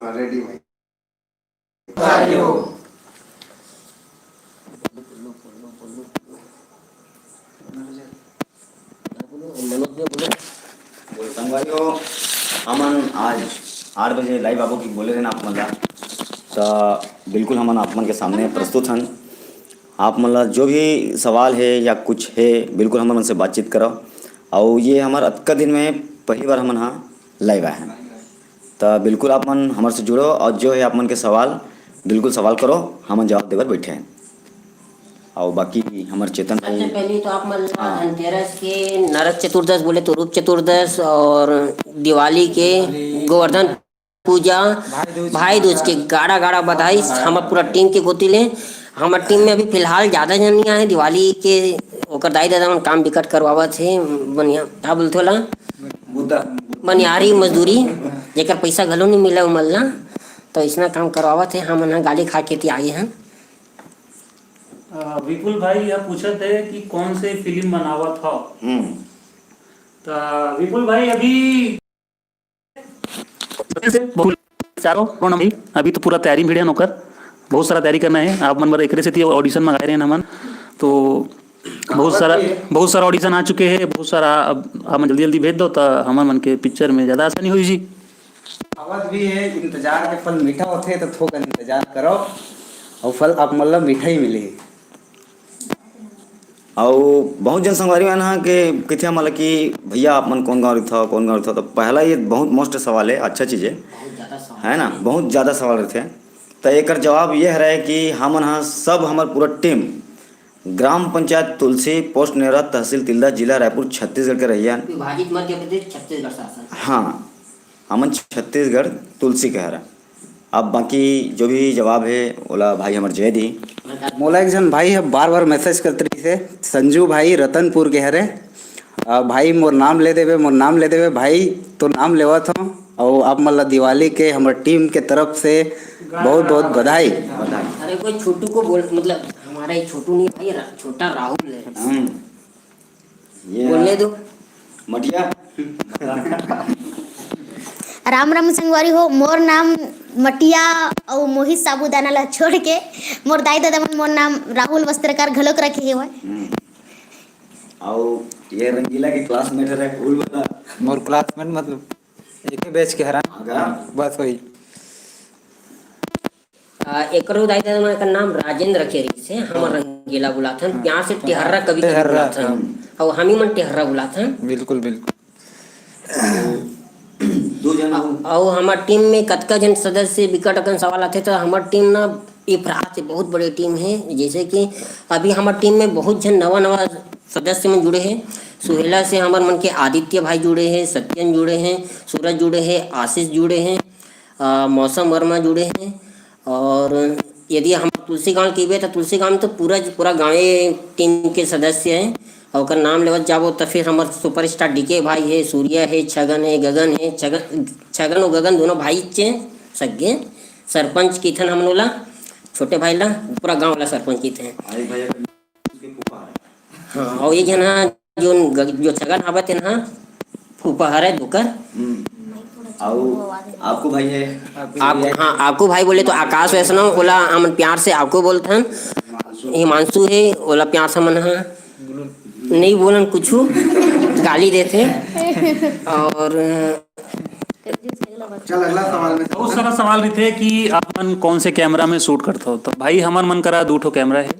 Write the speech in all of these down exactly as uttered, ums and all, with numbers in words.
Ready भाई। संगवारी हो, हमन आज आठ बजे लाइव आबो की बोले रहे ना आप मन ला, त बिल्कुल हमन आप मन के सामने प्रस्तुत हन। आप मन ला जो भी सवाल है या कुछ है, बिल्कुल हमन मन से बातचीत करो। और ये हमार अतका दिन में पहली बार हमन हा लाइव आए हैं, त बिल्कुल आप मन हमर से जुड़ो और जो है आप मन के सवाल, बिल्कुल सवाल करो, हमन जवाब देबर बैठे हैं। और बाकी हमर चेतन भाई, सबसे पहले तो आप मन ला हाँ। धनतेरस के, नरक चतुर्दश बोले तो रूप चतुर्दश और दिवाली के, गोवर्धन पूजा, भाई दूज भाई दूज के गाड़ा गाड़ा बधाई हमर पूरा टीम के कोति ले। हमर टीम में अभी फिलहाल ज्यादा जन नहीं आए दिवाली के, ओकर दाई ददा मन काम बिकट करवावत हे। बनिया का बोलथे ओला, बुद्धा। बनिहारी मजदूरी, जेकर पैसा घलो नहीं मिला उमन ला, तो इसना काम करवावत हे। हमन ह गाली खा के ती आए हैं। अ, विपुल भाई यह पूछत है कि कौन से फिल्म बनावत हो? हम्म। त विपुल भाई अभी बहुत चारों, कौन भाई? अभी तो पूरा तैयारी में भिड़े हैं ओकर, बहुत सारा तैयारी करना है। आप मन बर एकरे सेती ऑडिशन मंगाए रहे हैं हमन, तो बहुत सारा, बहुत सारा ऑडिशन आ चुके हैं, बहुत सारा। अब आप मन जल्दी जल्दी भेज दो तो हमर मन के पिक्चर में ज्यादा आसानी होई जी। आवत भी है, इंतजार के फल मीठा होथे, तो थोकन इंतजार करो और फल आप मन ला मीठा ही मिले। अउ बहुत जन संगवारी मन ह के कथे हमन ल कि भैया आप मन कौन गाँव रहिथव, कौन गाँव रहिथव? तो पहला ये बहुत मस्त सवाल है, अच्छा चीज है, बहुत ज्यादा सवाल है ना, है। बहुत ज्यादा सवाल रहिथे। तो एकर जवाब ये हरे कि हमन ह सब, हमर पूरा टीम ग्राम पंचायत तुलसी, पोस्ट नेवरा, तहसील तिल्दा, जिला रायपुर, छत्तीसगढ़ के रहिया। विभाजित मध्य प्रदेश, छत्तीसगढ़ शासन। हाँ, हमन छत्तीसगढ़ तुलसी के हरा। अब बाकी जो भी जवाब है, ओला भाई हमर जय दी। मोला एक झन भाई ह बार-बार मैसेज करत रहिस हे, संजू भाई रतनपुर के हरे। अ, भाई मोर नाम ले देबे, मोर नाम ले देबे, भाई तो नाम लेवत हूँ। और आप मन ला दिवाली के हमर टीम के तरफ से बहुत-बहुत बधाई। अरे कोई छोटू को बोल, मतलब हमारा ये छोटू नहीं भाई, रा-, छोटा राहुल है। हम्म। ये बोलने दो। मटिया। राम राम संगवारी हो, मोर नाम मटिया अउ मोहित साबूदाना ला छोड़ के मोर दाई ददा मन मोर नाम राहुल वस्त्रकार घलोक रखे हेवय। हम्म। अउ ये रंगीला के क्लासमेट हरे, फूल वाला। मोर क्लासमेट मतलब एके बैच के हरन। हाँ का? बस वही। आ, एकरो दाई ददा मन के नाम राजेंद्र रखे रहिस हे, हमर हाँ। रंगीला बुलाथन, हाँ। प्यार से हाँ। टेहर्रा कभी कभी टेहर्रा, बुलाथन। हाँ। अउ हमी मन टेहर्रा बुलाथन। बिल्कुल, बिल्कुल। दो जन अउ, अउ हमर टीम में कतका जन सदस्य बिकट अकन सवाल आथे, त हमर टीम ना इफरात से बहुत बड़े टीम है। जैसे कि अभी हमर टीम में बहुत जन नवा नवा सदस्य मन जुड़े हैं। सुहेला से हमर मन के आदित्य भाई जुड़े हैं, सत्यन जुड़े हैं, सूरज जुड़े हैं, आशीष जुड़े हैं, अ, मौसम वर्मा जुड़े हैं। और यदि हम तुलसी गांव के बे, तो तुलसी गांव में तो पूरा, पूरा गांवे टीम के सदस्य हैं। और ओकर नाम लेवत जाबो, तो फिर हमर सुपरस्टार डीके भाई है, सूर्या है, छगन है, गगन है, छगन, छगन और गगन दोनों भाई चे सगे। सरपंच किथन हमन ओला, छोटे भाई ला, पूरा गांव ला सरपंच किथे। भाई, भैया के फूफा है। हाँ, और ये झन हा, जो ग-, जो छगन हावत है ना, फूफा हरे दोकर। हम्म। अउ आपको भाई है? आप, हाँ, आपको भाई बोले तो आकाश वैष्णव, ओला हमन प्यार से आपको बोलथन। हिमांशु है, ओला प्यार से हमन हा नहीं बोलन कुछू, गाली देथे। और चल, अगला सवाल में बहुत सारा सवाल रहिथे कि आप मन कौन से कैमरा में शूट करथव। तो भाई, हमर मन करा दू ठो कैमरा है, अ,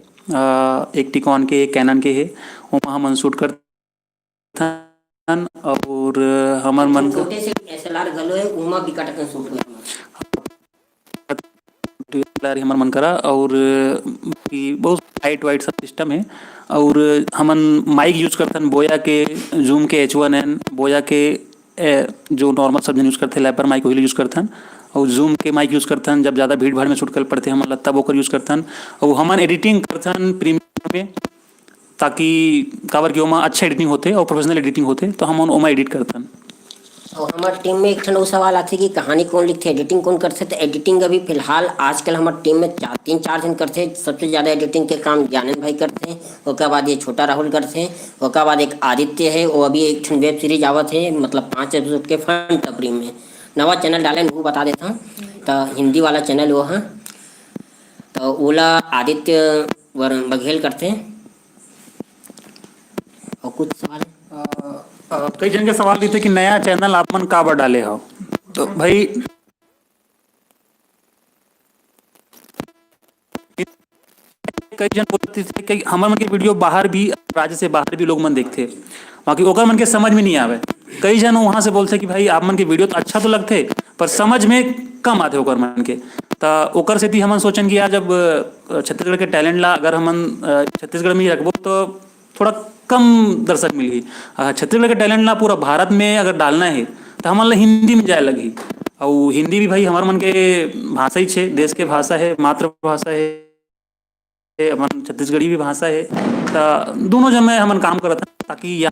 एक टिकॉन के, एक कैनन के है, ओमा हमन शूट करथन। और हमर मन का छोटे से एसएलआर घलो है, ओमा भी कटकन शूट करथन। डीएसएलआर हमर मन करा, और बाकी बहुत लाइट वाइट सब सिस्टम है। और हमन माइक यूज करथन बोया के, जूम के एच वन एन, बोया के, ए, जो नॉर्मल सब जन यूज करथे, लैपर माइक, वही यूज करथन। और जूम के माइक यूज करथन, जब ज़्यादा भीड़ भाड़ में शूट कर पड़थे हमन ला, तब ओकर यूज करथन। और हमन एडिटिंग करथन प्रीमियर में, ताकि काबर कि ओमा अच्छा एडिटिंग होथे और प्रोफेशनल एडिटिंग होथे, तो हमन ओमा एडिट करथन। और हमर टीम में एक ठन अउ सवाल आथे कि कहानी कौन लिखथे, एडिटिंग कौन करथे? तो एडिटिंग अभी फिलहाल आजकल हमर टीम में चार, तीन चार जन करथे। सबसे ज्यादा एडिटिंग के काम ज्ञानेंद्र भाई करथे, ओकर बाद ये छोटा राहुल करथे, ओकर बाद एक आदित्य है, वो अभी एक ठन वेब सीरीज आवत है, मतलब पाँच एपिसोड के फन टपरी में नवा चैनल डाले, वो बता देता हूँ। त हिंदी वाला चैनल वो ह, त ओला आदित्य वर-, बघेल करथे। अउ कुछ सवाल? अ, अ, कई झन के सवाल रहिथे कि नया चैनल आप मन काबर डाले हव? तो भाई, कई झन बोलत रहिथे कि हमर मन के वीडियो बाहर भी, राज्य से बाहर भी लोग मन देखथे, बाकी ओकर मन के समझ में नहीं आवे। कई झन वहाँ से बोलथे कि भाई, आप मन के वीडियो तो अच्छा तो लगथे, पर समझ में कम आथे ओकर मन के। त ओकर सेती हमन सोचन कि यार, जब, अ, छत्तीसगढ़ के टैलेंट ला अगर हमन, अ, छत्तीसगढ़ में ही रखबो, तो थोड़ा कम दर्शक मिलही। अगर छत्तीसगढ़ के टैलेंट ला पूरा भारत में अगर डालना हे, त हमन ला हिंदी में जाए लगही। अउ हिंदी भी भाई हमर मन के भाषा ही छे, देश के भाषा हे, मातृभाषा हे, अपन छत्तीसगढ़ी भी भाषा हे। त दोनों जन में हमन काम करत हन, ताकि या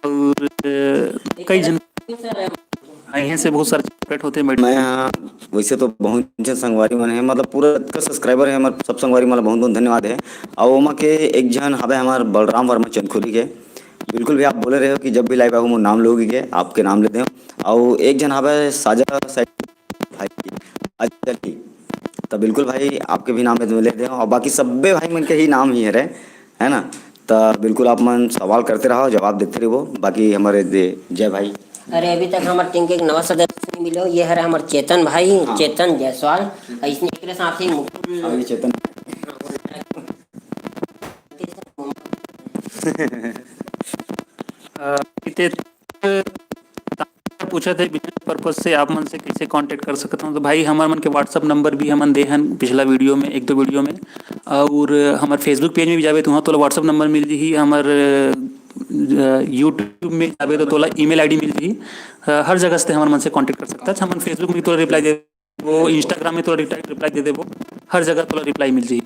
और, अ, कई झन, हाँ, इहें से बहुत सारे चॉकलेट होते हैं, बैठ मैं, हाँ, वैसे तो बहुत झन संगवारी मन हे, मतलब, पूरा जतका सब्सक्राइबर हे हमर, सब संगवारी मन ला बहुत बहुत धन्यवाद हे। अउ ओमा के एक झन हवे हमर बलराम वर्मा चंदखुरी के। बिल्कुल भी आप बोले रहे हो कि जब भी लाइव आहू, मोर नाम लोगे के, आपके नाम ले देव। अउ एक झन हवे साजा साइड भाई, अच्छा जी, तो बिल्कुल भाई, आपके भी नाम ले देव। अउ बाकी सब्बे भाई मन के ही नाम ही हरे, है ना? तो बिल्कुल आप मन सवाल करते रहो, जवाब देते रहो। बाकी हमारे दे, जय भाई। अरे, अभी तक हमारे टीम के एक नवा सदस्य नहीं मिलो, ये हरे हमारे चेतन भाई, हाँ। चेतन जायसवाल, और इसने एकरे साथ ही मुकुल। हाँ, ये चेतन। अ, इते पूछत हे, बिजनेस पर्पस से आप मन से कैसे कॉन्टैक्ट कर सकत हूँ? तो भाई, हमर मन के WhatsApp नंबर भी हमन दे हन पिछला वीडियो में, एक दो वीडियो में, और हमर Facebook पेज में भी जाबे तो वहाँ तोला WhatsApp नंबर मिल जही, हमर, अ, YouTube में जाबे तो तोला ईमेल आईडी मिल जही। अ, हर जगह से हमर मन से कॉन्टैक्ट कर सकत हस। हमन Facebook में भी तोला रिप्लाई दे वो Instagram में तोला रिप्लाई, रिप्लाई दे देबो, हर जगह तोला रिप्लाई मिल जही।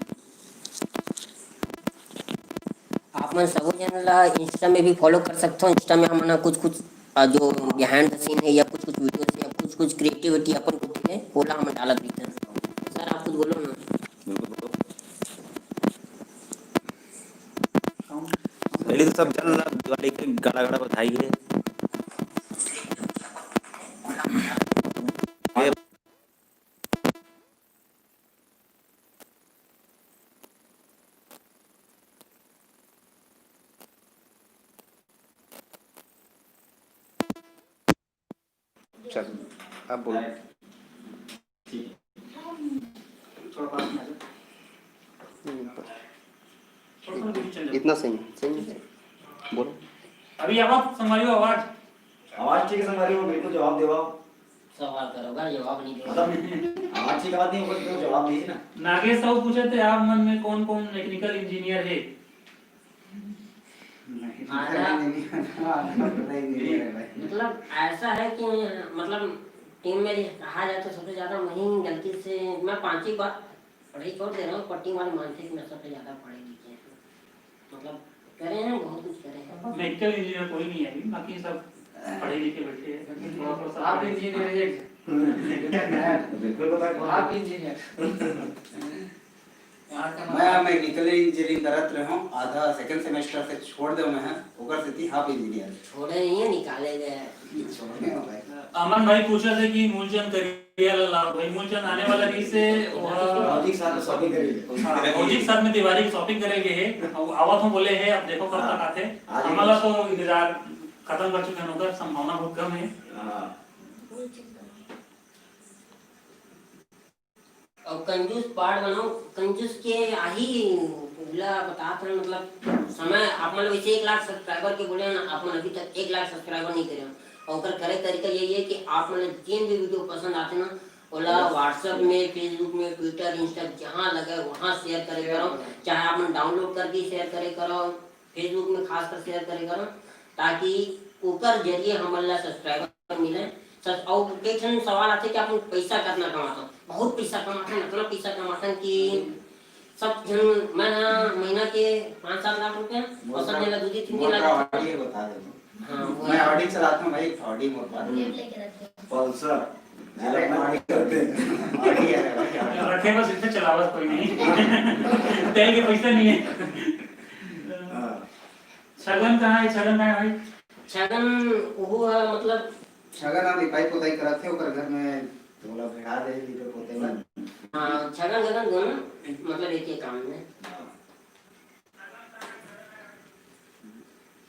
आप मन सबो झन ला Insta में भी फॉलो कर सकथो। Insta में हमन ह कुछ-कुछ, अ, जो बिहाइंड द सीन हे या कुछ-कुछ वीडियो हे या कुछ-कुछ क्रिएटिविटी अपन कोती के, ओला हमन डालत रहिथन। सर, आप कुछ बोलो ना। पहले तो सब जन ला दिवाली के गाड़ा गाड़ा बधाई हे। चल, अब बोलो। इतना सही है, सही है। बोलो। अभी आवाज, संगवारी हो, आवाज। आवाज ठीक है, संगवारी हो, बिल्कुल जवाब देवा। सवाल करोगा, जवाब नहीं देगा। मतलब, आवाज ठीक आवाज नहीं होगा, तो जवाब दीजिए ना। नागेश साहू पूछे थे, आप मन में कौन कौन मैकेनिकल इंजीनियर है? नहीं, आधा नहीं, आधा पता ही नहीं है भाई। मतलब, ऐसा है कि, मतलब, टीम में कहा जाए तो सबसे ज्यादा वहीं गलती से, मैं पांचवी बार पढ़ाई छोड़ दे रहा हूँ, पर टीम वाले मानते हैं कि मैं सबसे ज्यादा पढ़े लिखे हूँ। मतलब, करे हैं, बहुत कुछ करे हैं। मैकेनिकल इंजीनियर कोई नहीं है अभी, बाकी सब पढ़े लिखे बैठे हैं। थोड़ा थोड़ा सा आप पढ़े। इंजीनियर है। बिल्कुल पता है। आप इंजीनियर। मैं मैकेनिकल इंजीनियरिंग करत रहे हूँ, आधा सेकंड सेमेस्टर से छोड़ दे मैं, ओकर सेती हाफ इंजीनियर। छोड़े नहीं है, निकाले गए। छोड़े हो भाई। अमन भाई पूछा था कि मूलचंद करिया ला लाओ भाई, मूलचंद आने वाला रही से, वह भौजी के साथ शॉपिंग करेंगे। हाँ, भौजी के साथ में दिवाली की शॉपिंग करेंगे है। अब आवत हम बोले हैं, अब देखो कब हाँ। तक आते। आज ही हमारा तो इंतजार खत्म कर चुके हैं, उधर संभावना बहुत कम है। हाँ। और कंजूस पार्ट बनाओ, कंजूस के आही ला बतात हन, मतलब, समय आप मन वैसे एक लाख सब्सक्राइबर के बोले हन, आप मन अभी तक एक लाख सब्सक्राइबर नहीं करे हन। और ओकर करे तरीका यही है कि आप मन जेन भी वीडियो पसंद आथे ना, ओला WhatsApp में, Facebook में, Twitter, Insta जहाँ लगे वहाँ शेयर करे करो, चाहे आप मन डाउनलोड करके शेयर करे करो, Facebook में खासकर शेयर करे करो, ताकि ओकर जरिए हमन ला सब्सक्राइबर मिले। सच, और कई ठन सवाल आथे कि आप मन पैसा कितना कमाथो? बहुत पैसा कमाथन, इतना पैसा कमाथन कि सब झन, मैं ह महीना के पाँच सात लाख रुपया, और सब झन ला दू दू तीन तीन लाख। ऑडी बता दे। हाँ, वो मैं ऑडी चलाता हूँ भाई, ऑडी मोर पास। बुलेट लेके रखे हैं। पल्सर। अरे, ऑडी करते हैं। ऑडी है भाई, ऑडी। रखे बस, इतने चलावत कोई नहीं। तेल के पैसा नहीं है। हाँ। छगन कहाँ है? छगन कहाँ है भाई? छगन वो है, मतलब, छगन अभी पाई पोताई करत हे, ओकर घर में ओला भिड़ा दे, लीपे पोते बर। हाँ, छगन गगन दोनों, मतलब, एक ही काम में। हाँ।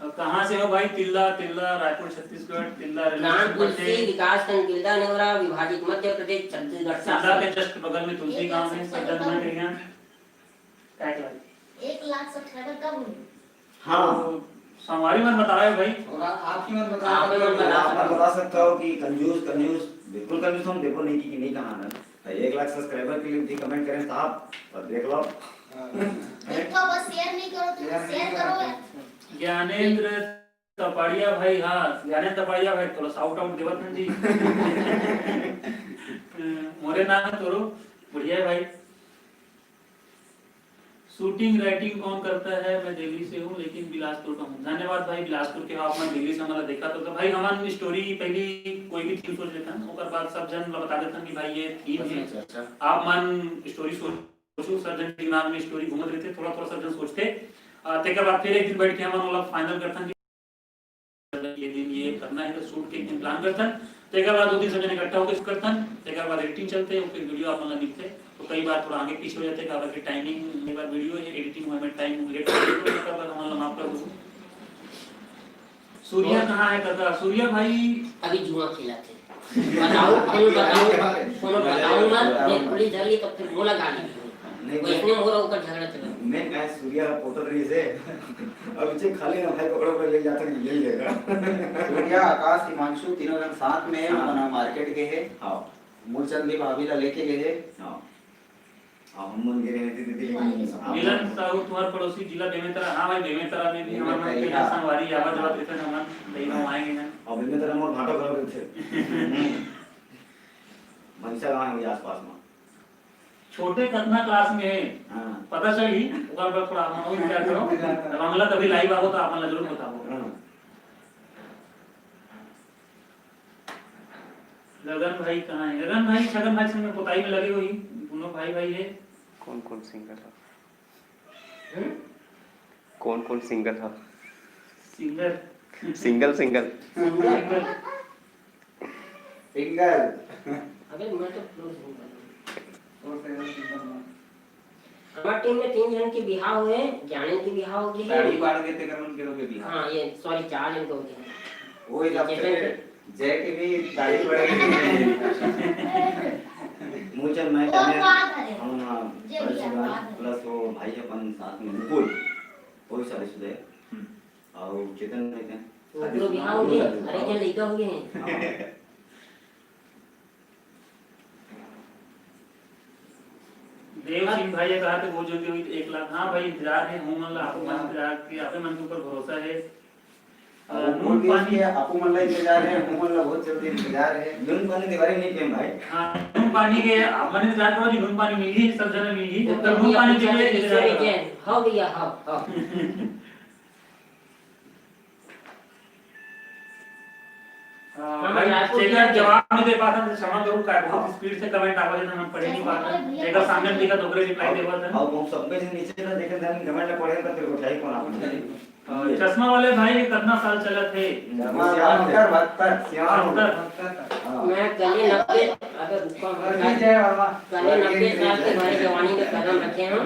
और कहाँ से हो भाई? तिल्दा, तिल्दा, रायपुर, छत्तीसगढ़, तिल्दा रेलवे स्टेशन पर से। विकासखंड तिल्दा नेवरा, विभाजित मध्य प्रदेश, छत्तीसगढ़ शासन। तिल्दा के just बगल में तुलसी गांव है, सज्जन मन के यहाँ। एक लाख। एक लाख सब्सक्राइबर कब होंगे? हाँ। तो संगवारी मन बतावे भाई। और आ-, आप ही मन बता आप ही सकते हो। मन बता आप मन सकते हो। बता सकते हो कि कंजूस, कंजूस, बिल्कुल कंजूस हम देखो नहीं कि, कि नहीं कहा ना। तो एक लाख सब्सक्राइबर के लिए भी कमेंट करें साहब, और देख लो। हाँ। देखो, बस शेयर नहीं करो तुम, शेयर नहीं शेयर करो करो। यार। ज्ञानेंद्र तपड़िया भाई, हाँ, ज्ञानेंद्र तपड़िया भाई, थोड़ा शाउट आउट देवत हन जी। अ, मोरे नाम है तोरो, बढ़िया है भाई। शूटिंग राइटिंग कौन करता है? मैं दिल्ली से हूँ, लेकिन बिलासपुर का हूँ। धन्यवाद भाई, बिलासपुर के हो आप मन, दिल्ली से हमारा देखा तो, तो भाई, हमन स्टोरी पहली कोई भी थीम सोच लेथन, ओकर बाद सब झन ला बता देथन कि भाई, ये थीम है। अच्छा, अच्छा। आप मन स्टोरी सोचो, सब झन के दिमाग में स्टोरी घूमत रहिथे, थोड़ा, थोड़ा सब झन सोचथे। आ, तेकर बाद फिर एक दिन बैठ के हमन ओला फाइनल करथन कि ये दिन ये करना है, तो शूट के एक दिन प्लान करथन, तेकर बाद दो दिन सब झन इकट्ठा होके शूट करथन, तेकर बाद एडिटिंग चलथे, और फिर वीडियो आप मन ला मिलथे। तो कई बार थोड़ा आगे पीछे हो जाथे, काबर कि टाइमिंग, कई बार वीडियो है, एडिटिंग होए में टाइम लेट हो जाथे, तो तेकर बाद हमन ला माफ कर दो। सूर्या कहाँ है कका? सूर्या भाई अभी जुआ खेलत हे। बताओ, कोनो बताओ, कोनो बताओ मत, नहीं, पुलिस धर ली तो फिर मोला गाली दी। नहीं, वैसने मोर ओकर झगड़ा चला। मैं कहे सूर्या पोतत रही से, अब इसे खाली ना भाई पकड़ो कर ले जाता है, ले लेगा। सूर्या, आकाश, हिमांशु तीनों जन साथ में हाँ। अपना मार्केट गए हैं। हाँ। मूलचंद भी भाभी ला लेके गए हैं। हाँ। अब हम मन गिरे रहते थे, लेकिन हाँ। मिलन साहू तुम्हार पड़ोसी जिला बेमेतरा। हाँ भाई, बेमेतरा में भी हमारे मन के बेमेतरा। संगवारी आवा जावा रहते हैं, हमार कहीं हम आएंगे हैं। और बेमेतरा मोर भाटो करो रहते। हम्म। मनसा गांव है आसपास में। छोटे कतना क्लास में है? हाँ। पता चली, ओकर बाद थोड़ा हम और विचार करो। जब अगला कभी लाइव आबो तो आप मन ला जरूर बताबो। हाँ। गगन भाई कहाँ है? गगन भाई, छगन भाई संग में पोताई में लगे हुई, दोनों भाई भाई है। कौन कौन सिंगर है? हम्म? कौन कौन सिंगर है? Singer. Single, single. Singer. Single. अबे मैं तो प्रो सिंगर हूँ। और फेवरेट सिंगर हूँ। हमार टीम में तीन जन के बिहाव होए, ज्ञानेंद्र के बिहाव हो गए है। दाढ़ी बाढ़ गए थे, करुण के हो गए बिहाव। हाँ, ये, सॉरी, चार जन के हो गए हैं। वो ही ये सब चेतन थे। के जय के भी दाढ़ी बाढ़ गई। मूलचंद मैं वो कने बात है। हम, हाँ, जय प्लस भैया, बात है। प्लस वो भाई अपन साथ में मुकुल, वो भी शादीशुदा है। हम्म। और चेतन भाई थे। वो शादीशुदा। बिहाव हो गए, अरे, क्या लड़का हो गए हैं। हाँ। देव सिंह भाई ये कहा थे बहुत जल्दी हुई एक लाख। हाँ भाई, इंतजार है, हूँ मन ला, आपको मन इंतजार के, आपके मन के ऊपर भरोसा है। अ, अब वो नून बोल दिया पानी कि आपको मन ला इंतजार है, हूँ मन ला बहुत जल्दी इंतजार है। नून पानी दीवारी नहीं पियम भाई। हाँ, नून पानी के, आप मन इंतजार करो जी, नून पानी मिली, सब जगह मिली। तो नून पानी के लिए इंतजार करो। हाँ भैया, हाँ, हाँ। हाँ, हाँ, भाई, रायपुर जेकर जिला के। जवाब नहीं दे पाता, तो क्षमा करूँ, का बहुत स्पीड से कमेंट आवा, जेकर हम पढ़े नहीं पाता। भैया, जेकर सामने दिखा, तो ओकरे रिप्लाई देवा था। अब हम सब में से नीचे ना देखे, then कमेंट ना पढ़े, तो फिर उठाई कौन आप? हाँ, चश्मा वाले भाई, ये कितना साल चला थे? चश्मा बहत्तर, बहत्तर, सियान हो। बहत्तर। हाँ। मैं कल ही नब्बे, अबे रुको, स्वर्गीय जय वर्मा। कल ही नब्बे साल के भरे जवानी में कदम रखे हैं।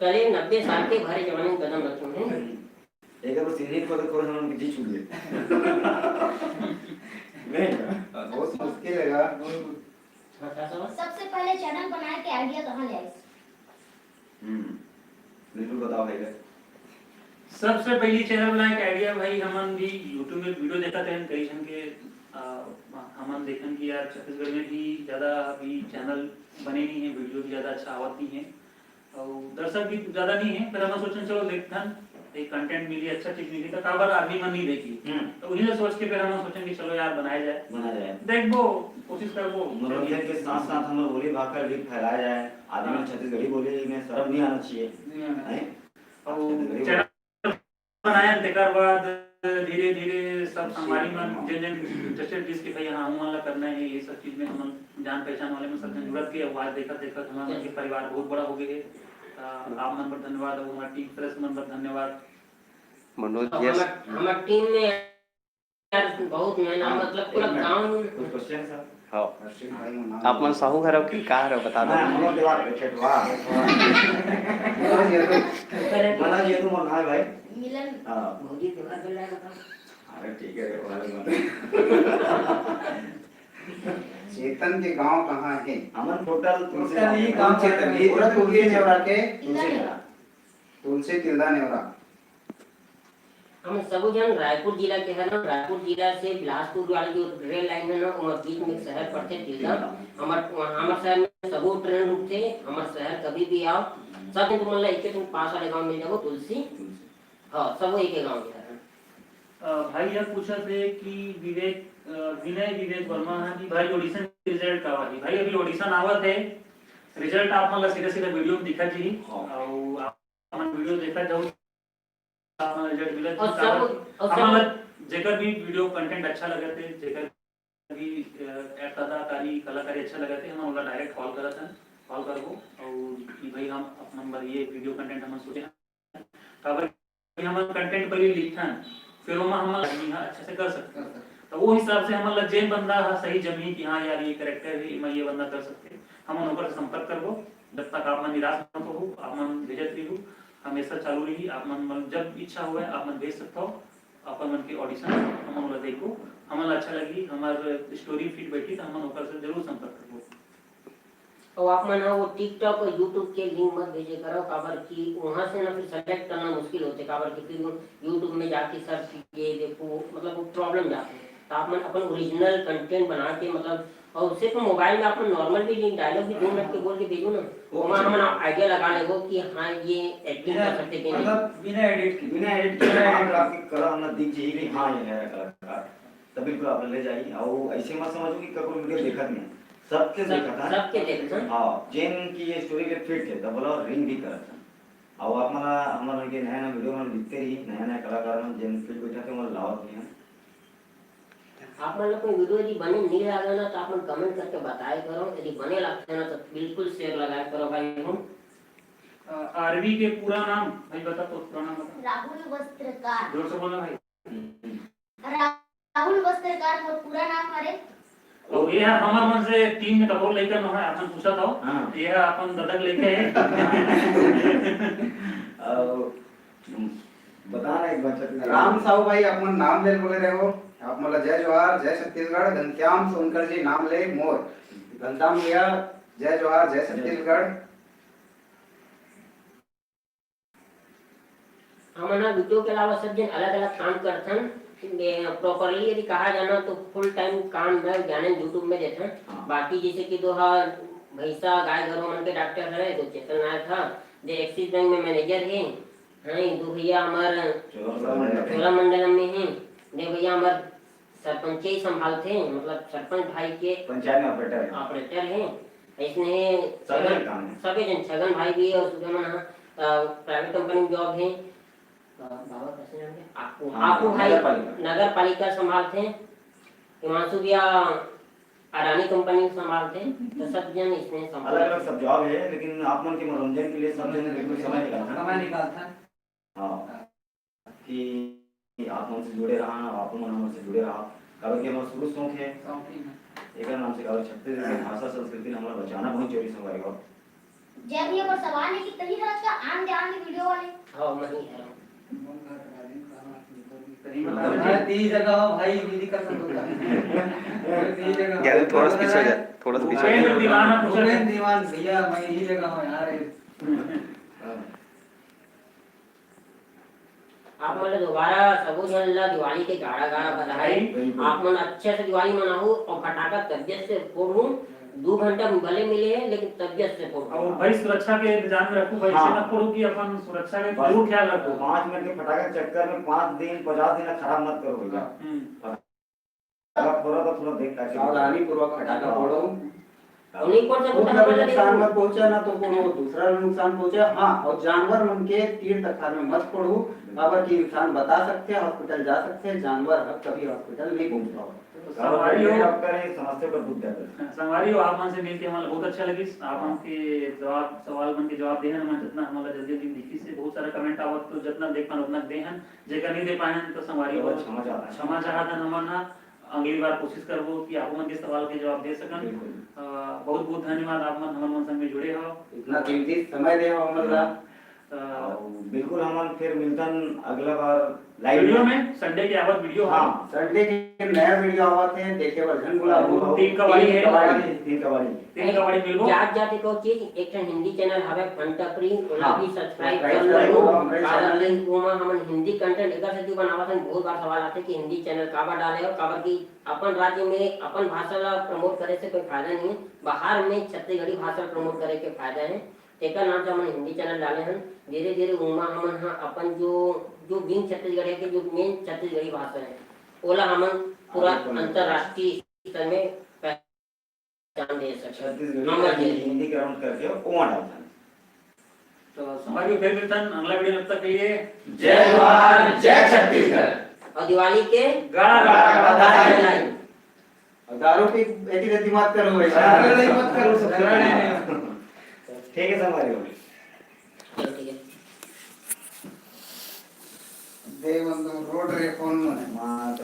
कल ही नब्बे साल के भरे जवानी में कदम रखे हैं। एक बार सीढ़ी पर खोल, हम जी छू लिए। नहीं, बहुत मुश्किल है यार। सबसे पहले चैनल बनाए के आइडिया कहाँ ले आए? बताओ भाई का। सबसे पहली चैनल बनाए के आइडिया भाई, हमन भी YouTube में वीडियो देखत रहन, कई झन के, अ, हमन देखन कि यार छत्तीसगढ़ में भी ज्यादा अभी चैनल बने नहीं है, वीडियो भी ज्यादा अच्छा आवत नहीं है, और दर्शक भी ज्यादा नहीं है। फिर हमन सोचन चलो देखथन, एक कंटेंट मिली, अच्छा चीज मिली, तो काबर आदमी मन नहीं देखी। हम्म। तो वही ले सोच के फिर हमन सोचन कि चलो यार बनाया जाए, बनाया जाए। देखबो, कोशिश करबो। मनोरंजन के साथ साथ हमर बोली भाखा भी फैलाया जाए। आदमी हाँ। छत्तीसगढ़ी बोली में शर्म नहीं आना चाहिए। नहीं आना है? चाहिए। और छत्तीसगढ़ी चैनल बनाया, तेकर बाद धीरे-धीरे सब संगवारी मन, हाँ। जिन-जिन इंटरेस्टेड, जिसके भाई हाँ, हमन ला करना है, ये सब चीज में हमन जान पहचान वाले मन सब जन जुड़त गए। और आज देखत, देखत हमर मन के परिवार बहुत बड़ा हो गए है। त आप मन बर धन्यवाद और हमारे टीम सदस्य मन बर धन्यवाद। मनोज, तो yes। हमर, हमर टीम में यार, बहुत मेहनत, हाँ, मतलब, पूरा एक मिनट। गाँव में। कुछ क्वेश्चन, सर? हाँ। आप मन साहू घर हो कि का हरो, बता दो। हाँ, हम लोग के बारे में, वाह। मनोज यादव, मनोज यादव मोर नाम है भाई। मिलन। हाँ। भौजी के बारे में बताओ। अरे, ठीक है, रे, वाले मत। चेतन के गांव कहाँ है? हमन टोटल तुलसी टोटल गांव ये के। गांव चेतन, ये पूरा तो तुलसी नेवरा के। तुलसी नेवरा। तुलसी तिल्दा नेवरा। हम सबो झन रायपुर जिला के हन। रायपुर जिला से बिलासपुर वाला जो रेल लाइन है ना, ओमा बीच में एक शहर पड़थे तिल्दा। हमर, हमर शहर में सबो ट्रेन रुकथे। हमर शहर कभी भी आओ, सब झन तुमन ला एक एक पास वाले गांव मिल जाबो, तुलसी। हाँ, सबो एक गांव के हन। अ, भाई यह पूछत हे कि विवेक, अ, विनय विवेक वर्मा है कि भाई ऑडिशन रिजल्ट का आही? भाई अभी ऑडिशन आवत है, रिजल्ट आप मन ला सीधा सीधा वीडियो में दिखा जी। हाँ। और आप मन वीडियो देखत जाओ, आप मन रिजल्ट मिलत और जाही, सब, काबर और हमन सब ला जेकर भी वीडियो कंटेंट अच्छा लगत हे, जेकर भी, अ, कलाकारी, कलाकारी अच्छा लगत हे, हमन ओला डायरेक्ट कॉल करत हन, कॉल करबो और कि भाई हम अपन बर ये वीडियो कंटेंट हमन सोचे हन। काबर कि हमन कंटेंट पहले लिखथन, फिर ओमा हमन आदमी ह अच्छा से कर सकथन। तो वो हिसाब से हमन ला जेन बंदा ह सही जमही कि हाँ यार, ये कैरेक्टर है, मैं ये बंदा कर सकते, हमन ओकर से संपर्क करबो। जब तक आप मन निराश मत हो, आप मन भेजत रहिहू, हमेशा चालू रही। आप मन, मन जब इच्छा होवे, आप मन भेज सकथो अपन मन के ऑडिशन, हमन ओला देखबो, हमन ला अच्छा लगही, हमर स्टोरी फिट बैठी, तो हमन ओकर से जरूर संपर्क करबो। अउ आप मन ह वो TikTok और YouTube के लिंक मत भेजे करो, काबर कि वहाँ से ना फिर सेलेक्ट करना मुश्किल होथे, काबर कि फिर वो YouTube में जाके सर्च कीजिए, देखो, मतलब, वो प्रॉब्लम जाथे। तो आप मन अपन ओरिजिनल कंटेंट बना के, मतलब, और सिर्फ मोबाइल में आप मन नॉर्मल भी डायलॉग भी दो मिनट के बोल के भेजो ना, वो ओमा हमन आइडिया लगा लेबो कि हाँ, ये एक्टिंग कर सकथे कि नहीं। मतलब, बिना एडिट के, बिना एडिट के बिना एडिट के। कला हमला दिख जाही कि हाँ, ये है कलाकार। त बिल्कुल आप ले जाई। अउ ऐसे मत समझो कि ककरो वीडियो देखत नहीं, सबके सब, देखत हन। सबके देखत हन। हाँ, जेन की ये स्टोरी के फिट है, तब बोला रिंग भी करत हन। अउ आप मन, हमन के नया नया वीडियो मन दिखते रही, नया नया कलाकार मन जेन फिट बैठा थे, ओमन लावत भी हन। आप मन ला कोई वीडियो यदि बने नहीं लगा ना, तो आप मन कमेंट करके बताए करो, यदि बने लगते ना, तो बिल्कुल शेयर लगाए करो भाई। हम, अ, आरवी के पूरा नाम भाई बता, तो पूरा नाम बता। राहुल वस्त्रकार। जोर से बोलना भाई। राहुल वस्त्रकार मोर पूरा नाम हरे। अउ ये ह हमर मन से टीम में कतको लइका मन है, अपन पूछत हव। हाँ। ये ह अपन ददक लइका है। अउ बता ना एक बार छत्तीसगढ़ राम में। साहू भाई, आप मन नाम ले बोले रहे हो। आप मन ला जय जोहार, जय छत्तीसगढ़। घनश्याम सोनकर जी नाम ले मोर। घनश्याम भैया, जय जोहार, जय जय छत्तीसगढ़। हमन ह वीडियो के अलावा सब झन अलग-अलग काम करथन। ए, प्रॉपरली यदि कहा जाना तो फुल टाइम काम मैं जाने YouTube में देथन। हाँ। बाकी जैसे कि दो ह भैंसा, गाय, गरु मन के डॉक्टर हरे, दो चेतन नायक ह, दे एक्सिस बैंक में मैनेजर हे, हैं, दो भैया हमर चोला मंडलम। चोला मंडलम में हे, दे भैया हमर सरपंचई संभालथे, मतलब सरपंच भाई के पंचायत में ऑपरेटर है। ऑपरेटर है। अइसने सबे झन काम है। सबे झन, छगन भाई भी है, और सुबह मन ह, अ, प्राइवेट कंपनी में जॉब है। अ, बाबा कैसे नाम है? आपू, हाँ, आपू भाई नगर पालिका। नगर पालिका संभालथे। हिमांशु भैया अडानी कंपनी संभालथे, तो सब झन इसने संभालथे। अलग-अलग सब जॉब है, लेकिन आप मन के मनोरंजन के लिए सब झन बिल्कुल समय निकालथन। समय निकालथन। हाँ। कि आप मन से जुड़े रहा, आप मन हमन से जुड़े रहा। काबर कि हमर शुरू शौक है। शौक ही है। एकर नाम से काबर छत्तीसगढ़ के भाषा संस्कृति ल हमला बचाना बहुत जरूरी संगवारी हो। जय भैया, मोर सवाल है कि तही तरह का आन जान वीडियो वाले। हाँ, मैं ही हूँ। हाँ, तीन जगह हो भाई, मेरी कसम होता है। तीन जगह। यार, थोड़ा सा पीछे हो जा, थोड़ा सा पीछे हो जा। भूपेंद्र दीवान, भूपेंद्र दीवान भैया, मैं यही जगह हूँ यार। हाँ। आप मन ला दोबारा सबो झन ला दिवाली के गाड़ा गाड़ा बधाई। बिल्कुल। आप मन अच्छा से दिवाली मनाहू अउ फटाका तबियत से फोड़हू। दू घंटा भले मिले हे, लेकिन तबियत से फोड़हू। अउ भाई, सुरक्षा के ध्यान में रखो भाई, हाँ। ऐसे मत फोड़ो कि अपन सुरक्षा के बस जरूर ख्याल रखो। पाँच मिनट के फटाका के चक्कर में पाँच दिन, पचास दिन खराब मत करो भैया। हम्म। फटाका फोड़ा तो थोड़ा देख करके सावधानी पूर्वक फटाका हाँ। फोड़ो। अउ नहीं फोड़ सकता खुद ला तो भी नुकसान मत पहुंचा, ना तो कोनो दूसरा ला नुकसान पहुंचा। हाँ, अउ जानवर मन के तीर तखार में मत फोड़ो, काबर कि इंसान बता सकथे, हॉस्पिटल जा सकथे, जानवर ह कभी हॉस्पिटल नहीं पहुंच पावय। तो संगवारी हो, डॉक्टर ये समस्या पर दूध देता है। संगवारी हो, आप मन से मिलके हमन ला बहुत अच्छा लगिस। आप मन के जवाब, सवाल मन के जवाब देहन, हमन जितना हमन ला जल्दी जल्दी दिखिस हे, बहुत सारा कमेंट आवत तो जितना देख पान उतना देहन, जेकर नहीं दे पाएन तो संगवारी हो, क्षमा चाहत हन। क्षमा चाहत हन हमन ह। अगली बार कोशिश करबो कि आप मन के सवाल के जवाब दे सकन। बिल्कुल। अ, बहुत बहुत धन्यवाद, आप मन हमन मन संग में जुड़े हव। इतना कीमती समय दे हव हमन ला। अ, अउ बिल्कुल हमन फिर मिलथन अगला बार लाइव वीडियो में। में, संडे के आवत वीडियो हाँ। संडे के नया वीडियो आवत हे, देखे बर झन भुलाहू। तीन कबाड़ी तीन हे। कबाड़ी, तीन कबाड़ी। तीन कबाड़ी मिलबो। जात जात एक और चीज, एक ठन हिंदी चैनल हवे फन टपरी, ओला हाँ, भी सब्सक्राइब सब्सक्राइब कर करो, लो। हमरे काबर चैनल कि ओमा हमन हिंदी कंटेंट एकर सेती बनावत हन। बहुत बार सवाल आथे कि हिंदी चैनल काबर डाले हो, काबर कि अपन राज्य में अपन भाषा ला प्रमोट करे से कोई फायदा नहीं है, बाहर में छत्तीसगढ़ी भाषा प्रमोट करे के फायदा है। तेकर नाम से हमन हिंदी चैनल डाले हन। धीरे धीरे ओमा हमन ह अपन जो, जो विंग छत्तीसगढ़िया के जो मेन छत्तीसगढ़ी भाषा है, ओला हमन पूरा आगे promote अंतर्राष्ट्रीय स्तर में पहचान दे सकन। छत्तीसगढ़ी हमर का लिए। हिंदीकरण करके ओमा डालथन। तो संगवारी हो, फिर मिलथन अगला वीडियो, तब तक के लिए जय जोहार, जय छत्तीसगढ़। और दिवाली के गाड़ा गाड़ा बधाई। अउ दारू पी एती तेती मत करो भाई। अरे नहीं, मत करो, सब नहीं, नहीं, नहीं। ठीक है, संगवारी हो। चलो, ठीक है। दे मन तो रोड रे फोन में। माँ